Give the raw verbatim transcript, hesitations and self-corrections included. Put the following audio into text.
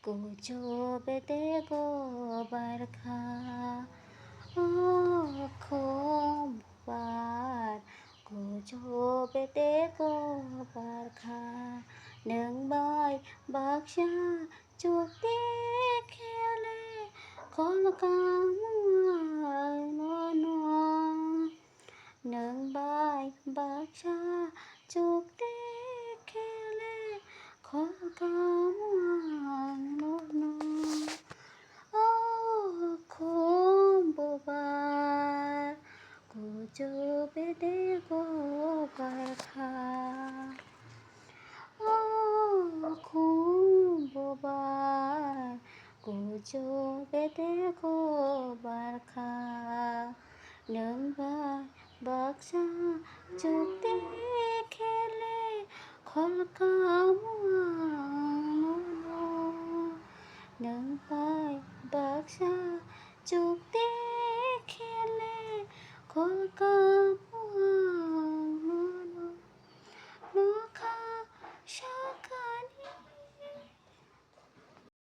Kuchu bete go barkha, o khum bar. Kuchu bete go barkha, nwng bai baksa chukti khele khol kamu ang nono. Nwng bai baksa chukti khele khol kamu ang nono. O khum bubar, kuchu bete go barkha. O khum bubar, kuchu bete go barkha. Nwng bai baksa chukti khele khol kamu ang nono. Nwng bai baksa chukti khele khol kamu